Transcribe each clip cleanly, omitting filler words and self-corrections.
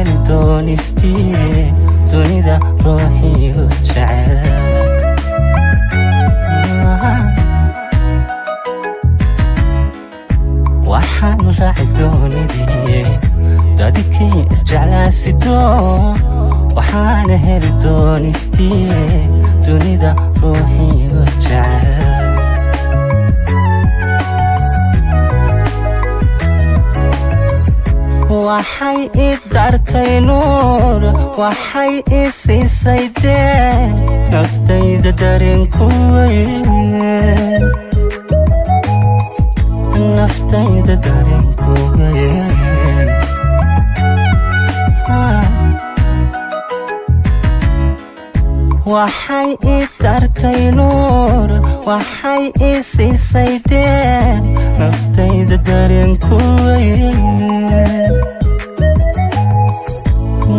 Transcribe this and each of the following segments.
heli doonistii dunida ruuxiigu jecel. Waxaan raaci doonidii dadkii isjeclaasido, waxaana heli doonistii dunida ruuxiigu jecel. Waxay i dartay nuur, waxay i siisay dee naftayda dareenku weyn, naftayda dareenku weyn. Waxay i dartay nuur, waxay i siisay dee naftayda dareenku weyn,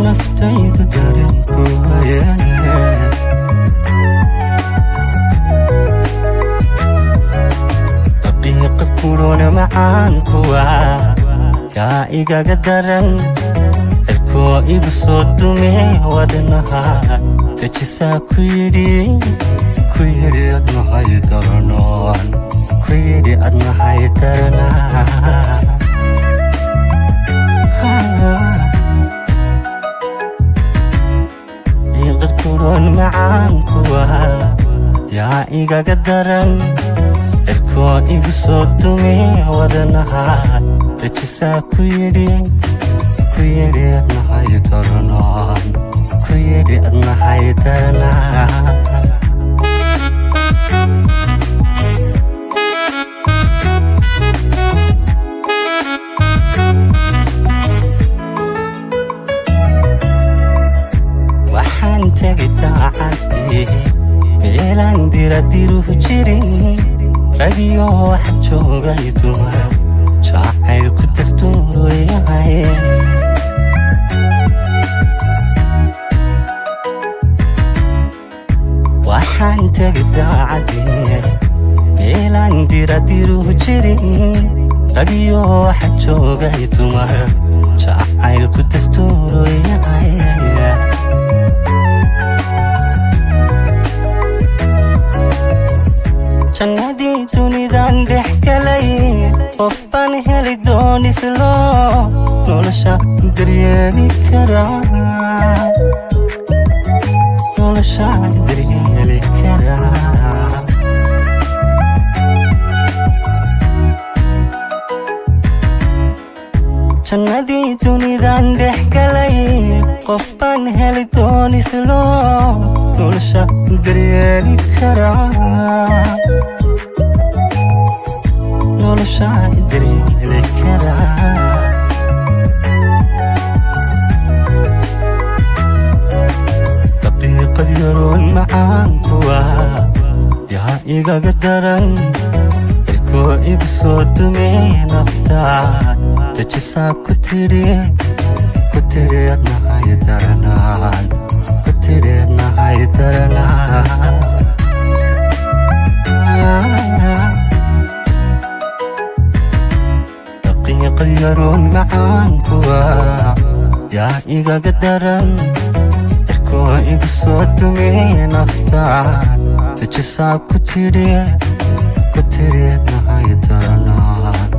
naftayda dareenku weyn. Daqiiqad kuroona macaan kuwa yaa igaga daran, cirkoo igu soo dume wadnaha dejisaa ku yidhi, ku yidhi adnahay daranoon, ku yidhi adnahay daranaa. Daqiiqad kuroon macaan kuwa yaa igaga daran, cirkoo igu soo dume wadnaha dejisaa ku yidhi, ku yidhi adnahay daranoon, ku yidhi adnahay daranaa. Waxaan tegi daacadii meelaan diradiruhu jirin, ragiyo wax joogay dumar jacaylku dastuuru yahay. Waxaan tegi daacadii meelaan diradiruhu jirin, ragiyo wax joogay dumar jacaylku dastuuru yahay. Jannadii dunidan dhex galay, qof baan heli doonislo nolosha daryeeli karaa, nolosha daryeeli karaa. Jannadii dunidan dhex galay, qof baan heli doonislo nolosha daryeeli karaa, nolosha daryeeli karaa. Daqiiqad yaroon macaan kuwa yaa igaga daran, cirkoo igu soo dume nafta dejisaa ku tidhi, ku tidhi adnahay daranaan, ku tidhi adnahay daranaan. Daqiiqad yaroon macaan kuwa yaa igaga daran, cirkoo igu soo dume nafta dejisaa ku tidhi, ku tidhi adnahay daranaan.